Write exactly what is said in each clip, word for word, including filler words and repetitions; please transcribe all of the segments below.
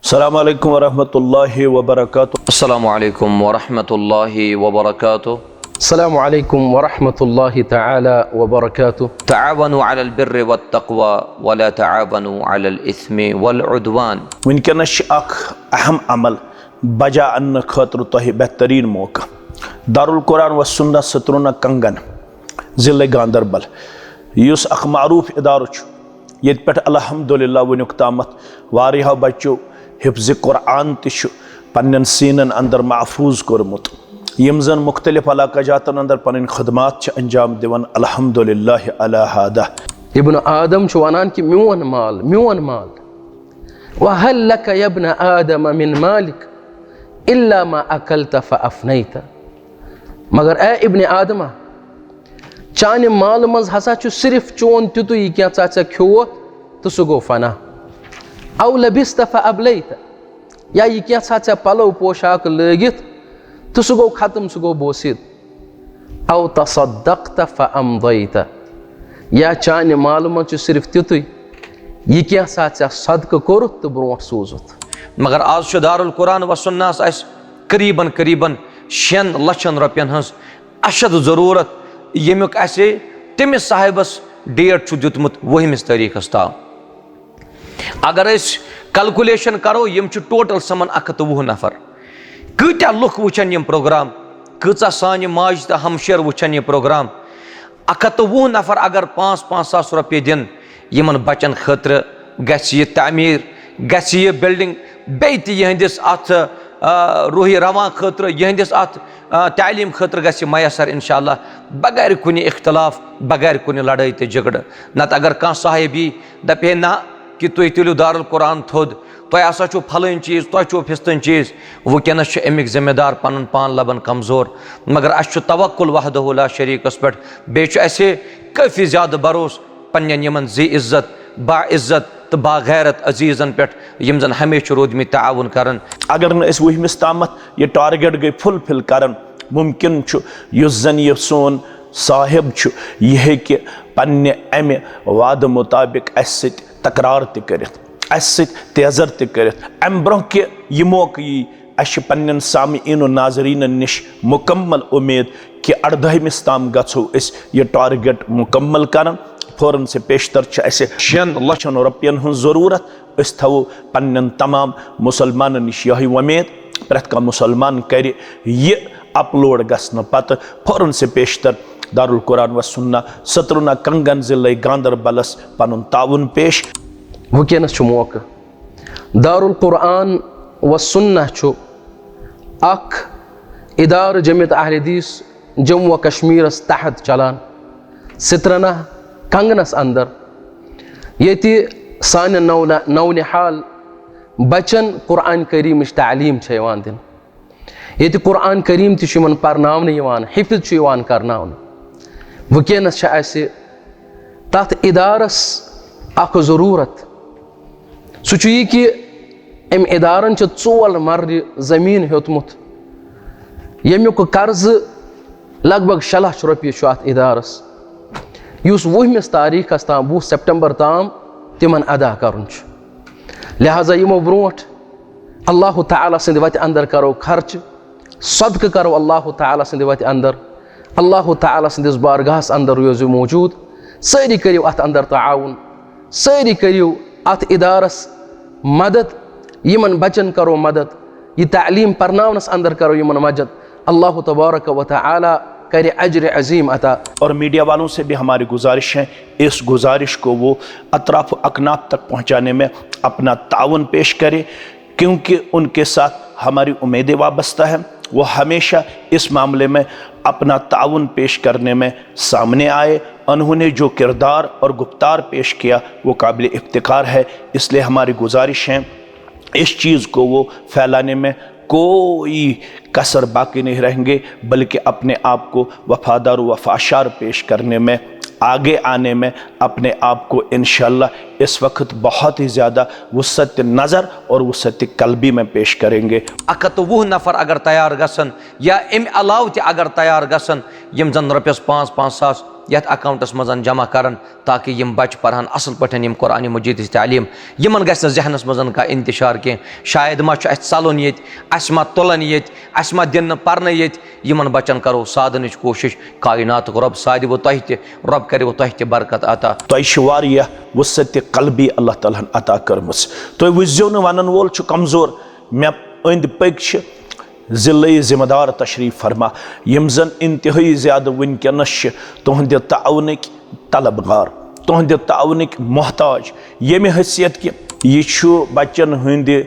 السلام عليكم ورحمة الله وبركاته. السلام عليكم ورحمة الله وبركاته. السلام عليكم ورحمة الله تعالى وبركاته. تعاونوا على البر والتقوى ولا تعاونوا على الإثم والعدوان. وٕنکیٚنَس چھِ اکھ اہم عمل بجا اننہٕ خٲطرٕ تۄہہِ بہترین موقع۔ دارالقرآن و سنہ سترونہ کنگن، ضلع گاندربل، یُس اکھ معروف ادارٕ چھُ، ییٚتہِ پٮ۪ٹھ الحمدللہ وٕنیُک تامَتھ واریاہو بچو حفظ قرآن تہِ چھُ پننٮ۪ن سیٖنن اندر محفوظ کوٚرمُت، یِم زن مختلف علاقہٕ جاتن اندر پنٕنۍ خدمات چھِ انجام دِوان۔ الحمدللہ علی ہذا۔ ابن آدم چھُ ونان کہِ میون مال، میون مال۔ وهل لك يا ابن آدم من مالك إلا ما أكلت فأفنيت۔ مگر اے ابن آدمہ، چانہِ مالہٕ منٛز ہسا چھُ صرف چون تیُتُے یہِ کینٛژھا ژےٚ کھیوٚوتھ تہٕ سُہ گوٚو فنا۔ أو لبست فأبليت، یا یہِ کینٛژھا ژےٚ پلو پوشاک لٲگِتھ تہٕ سُہ گوٚو ختم، سُہ گوٚو بوسِد۔ أو تصدقت فأمضيت، یا چانہِ مالہٕ منٛز چھُ صرف تیُتُے یہِ کینٛژھا ژےٚ صدقہٕ کوٚرُتھ تہٕ برونٛٹھ سوٗزُتھ۔ مگر آز چھُ دارالقرآن و سنہس اَسہِ قریباً قریباً شٮ۪ن لچھن رۄپین ہٕنٛز اشد ضروٗرت، ییٚمیُک اَسہِ تٔمِس صاحبس ڈیٹ چھُ دیُتمُت وُہمِس تٲریٖخس تام۔ اگر أسۍ کیلکولیشن کرو، یِم چھِ ٹوٹل سمان اکھ ہتھ تہٕ وُہ نفر۔ کۭتیاہ لُکھ وٕچھن یِم پروگرام؟ کۭژاہ سانہِ ماجہِ تہٕ ہمشیر وٕچھن یہِ پروگرام؟ اکھ ہتھ تہٕ وُہ نفر اگر پانٛژھ پانٛژھ ساس رۄپیہِ دِن، یِمن بچن خٲطرٕ گژھِ یہِ تعمیٖر، گژھِ یہِ بلڈنگ، بیٚیہِ تہِ یِہنٛدِس اتھ، آ، روحی رواں خٲطرٕ، یِہنٛدِس اتھ، آ، تعلیٖم خٲطرٕ گژھِ یہِ میسر انشاءاللہ، بغیر کُنہِ اختلاف، بغیر کُنہِ لڑٲے تہٕ جھگڑٕ۔ نتہٕ اگر کانٛہہ صاحب یی، دپہِ ہے نہ، کہِ تُہۍ تُلِو دارالقرآن تھوٚد، تۄہہِ ہسا چھُو پھلٲنۍ چیٖز، تۄہہِ چھُو فِستٲنۍ چیٖز۔ وٕنکیٚنَس چھُ اَمیُک ذمہ دار پَنُن پان لَبَن کمزور، مگر اَسہِ چھُ توکل وحدہ لا شریٖکَس پٮ۪ٹھ، بیٚیہِ چھُ اَسہِ کٲفی زیادٕ بھروسہٕ پنٛنٮ۪ن یِمَن ذی عزت، با عزت تہٕ با غیرت عزیٖزَن پٮ۪ٹھ، یِم زَن ہمیشہِ چھِ روٗدمٕتۍ تعاوُن کَران۔ اگر نہٕ أسۍ وُہمِس تامَتھ یہِ ٹارگیٹ گٔے فُلفِل کَران، مُمکِن چھُ یُس زَن یہِ سون صاحب چھُ، یہِ ہیٚکہِ پنٛنہِ اَمہِ وعدٕ مُطابِق اَسہِ سۭتۍ تکرار تہِ کٔرِتھ، اَسہِ سۭتۍ تیزر تہِ کٔرِتھ۔ اَمہِ برٛونٛہہ کہِ یہِ موقعہٕ یی، اَسہِ چھِ پنٛنٮ۪ن سامعیٖن و ناظریٖنَن نِش مُکمل اُمید کہِ اَردٲہمِس تام گژھو أسۍ یہِ ٹارگیٹ مُکمل کران۔ فوراً سے پیشتر چھِ اَسہِ شٮ۪ن لَچھَن رۄپیَن ہٕنٛز ضروٗرت۔ أسۍ تھاوو پنٛنٮ۪ن تمام مُسلمانَن نِش یِہوٚے وۄمید، پرٛٮ۪تھ کانٛہہ مُسلمان کرِ یہِ اپلوڈ گژھنہٕ پتہٕ فوراً سے پیشتر دارالقرآن و سنہ سترونہ کنگن ضلع گاندربلس پنُن تعاون پیش۔ وٕنکیٚنَس چھُ موقعہٕ۔ دارالقرآن و سنہ چھُ اکھ ادارٕ جمعیت اہل حدیث جموں و کشمیرس تحت چلان، سترنہ کنگنس اندر، ییٚتہِ سانٮ۪ن نو نونہال بچن قرآن کریمٕچ تعلیٖم چھےٚ یِوان دِنہٕ۔ ییٚتہِ قرآن کریم تہِ چھُ یِمن پرناونہٕ یِوان، حفظ چھُ یِوان کرناونہٕ۔ وٕنکیٚنس چھِ اَسہِ تتھ ادارس اکھ ضروٗرت۔ سُہ چھُ یہِ کہِ أمۍ ادارن چھِ ژور مرلہِ زٔمیٖن ہیوٚتمُت، ییٚمیُک قرضہٕ لگ بگ شےٚ لچھ رۄپیہِ چھُ اتھ ادارس، یُس وُہمِس تاریخس تام، وُہ سپٹمبر تام تِمن ادا کرُن چھُ۔ لہذا یِمو برونٛٹھ اللہ تعالیٰ سٕنٛدِ وتہِ اندر کرو خرچہٕ، صدقہٕ کرو اللہ تعالیٰ سٕنٛدِ وتہِ اندر، اللہ تعالیٰ سٕنٛدِس بارگاہس اندر روزِو موجود۔ سٲری کٔرِو اتھ اندر تعاون، سٲری کٔرِو اتھ ادارس مدد، یِمن بچن کرو مدد، یہِ تعلیٖم پرناونس اندر کرو یِمن مدد۔ اللہ تبارک و تعالیٰ کرِ اجر عظیم عطا۔ اور میڈیا والوں سے بھی ہماری گزارش ہے، اس گزارش کو وہ اطراف و اکناف تک پہنچانے میں اپنا تعاون پیش کرے، کیونکہ ان کے ساتھ ہماری امیدیں وابستہ ہیں۔ وہ ہمیشہ اس معاملے میں اپنا تعاون پیش کرنے میں سامنے آئے۔ انہوں نے جو کردار اور گفتار پیش کیا، وہ قابل افتخار ہے، اس لیے ہماری گزارش ہے، اس چیز کو وہ پھیلانے میں کوئی کسر باقی نہیں رہیں گے، بلکہ اپنے آپ کو وفادار و وفاشار پیش کرنے میں آگے آنے میں اپنے آپ کو انشاءاللہ اس وقت بہت ہی زیادہ وسعت نظر اور وسعت قلبی میں پیش کریں گے۔ اکھ ہتھ تہٕ وُہ نفر اگر تیار گژھن یا امہِ علاوٕ تہِ اگر تیار گژھن، یِم زن رۄپیس پانٛژھ پانٛژھ ساس یتھ اکاؤنٹس منٛز جمع کرن، تاکہ یِم بچہِ پرہن اصل پٲٹھۍ یِم قرآن مجیدٕچ تعلیٖم، یِمن گژھِ نہٕ ذہنس منٛز کانٛہہ انتشار کینٛہہ، شاید ما چھُ اسہِ ژلُن ییٚتہِ، اسہِ ما تُلن ییٚتہِ، اسہِ ما دِن نہٕ پرنہٕ ییٚتہِ۔ یِمن بچن کرو سادنٕچ کوٗشش۔ کائناتُک رۄب سادِ وۄنۍ تۄہہِ تہِ، رۄب کرِ وۄنۍ تۄہہِ تہِ برکت عطا۔ تۄہہِ چھِ واریاہ وسعت قلبی اللہ تعالیٰ ہن عطا کٔرمٕژ۔ تُہۍ وٕچھزیو نہٕ ونن وول چھُ کمزور، مےٚ أنٛدۍ پٔکۍ چھِ ضلعی ذمہ دار تشریف فرما، یِم زن انتہٲئی زیادٕ وٕنکیٚنس چھِ تُہنٛدِ تعاونٕکۍ طلبگار، تُہنٛدِ تعاونٕکۍ محتاج، ییٚمہِ حیثیت کہِ یہِ چھُ بچن ہٕنٛدِ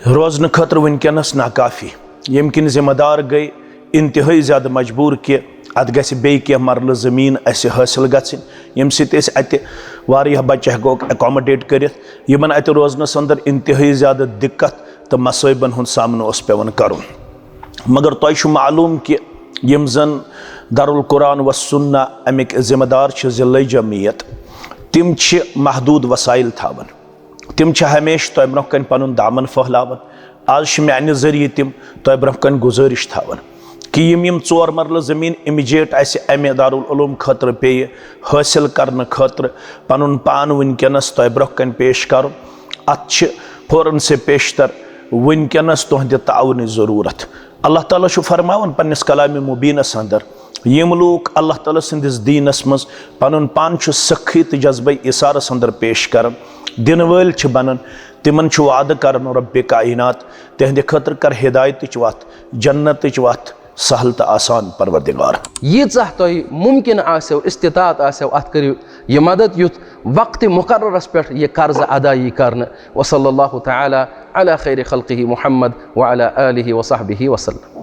روزنہٕ خٲطرٕ وٕنکیٚنس ناکافی، ییٚمہِ کِنۍ ذمہ دار گٔے انتہٲئی زیادٕ مجبوٗر کہِ اتھ گژھِ بیٚیہِ کینٛہہ مرلہٕ زٔمیٖن اسہِ حٲصِل گژھٕنۍ، ییٚمہِ سۭتۍ أسۍ اتہِ واریاہ بچہِ ہٮ۪کوکھ accommodate کٔرِتھ، یِمن اتہِ روزنس اندر انتہٲئی زیادٕ دِقت تہٕ مصٲیبن ہُنٛد سامنہٕ اوس پٮ۪وان کرُن۔ مگر تۄہہِ چھُ معلوٗم کہِ یِم زن دارالقرآن و سنہ امِکۍ ذمہ دار چھِ، ضلعی جمعیت، تِم چھِ محدوٗد وسائل تھاوان۔ تِم چھِ ہمیشہِ تۄہہِ برونٛہہ کنہِ پنُن دامن پھٔہلاوان۔ آز چھِ میانہِ ذٔریعہٕ تِم تۄہہِ برونٛہہ کنہِ گُزٲرِش تھاوان کہِ یِم یِم ژور مرلہٕ زٔمیٖن immediate اسہِ امہِ دارالعلوم خٲطرٕ پیٚیہِ حٲصِل کرنہٕ خٲطرٕ پنُن پان وٕنکیٚنس تۄہہِ برونٛہہ کنہِ پیش کرُن، اتھ چھِ فوراً سے پیشتر وٕنکیٚنس تُہنٛدِ تعاونٕچ ضروٗرت۔ اللہ تعالیٰ چھُ فرماوان پننِس کلامِ مبیٖنس اندر، یِم لوٗکھ اللہ تعالیٰ سٕنٛدِس دیٖنس منٛز پنُن پان چھُ سخی تہٕ جذبہ ایثارس اندر پیش کران، دِنہٕ وٲلۍ چھِ بنان، تِمن چھُ وعدٕ کران رۄبِ کائنات، تِہنٛدِ خٲطرٕ کر ہدایتٕچ وتھ، جنتٕچ وتھ سہل تہٕ آسان پروردگار۔ ییٖژاہ تۄہہِ مُمکِن آسٮ۪و، استطاعت آسٮ۪و، اتھ کٔرِو یہِ مدد یُتھ وقتِ مقررس پٮ۪ٹھ یہِ قرضہٕ ادایگی کرنہٕ۔ وصلی اللہ تعالیٰ علی خیر خلقہ محمد وعلی آلہ وصحبہ وسلم۔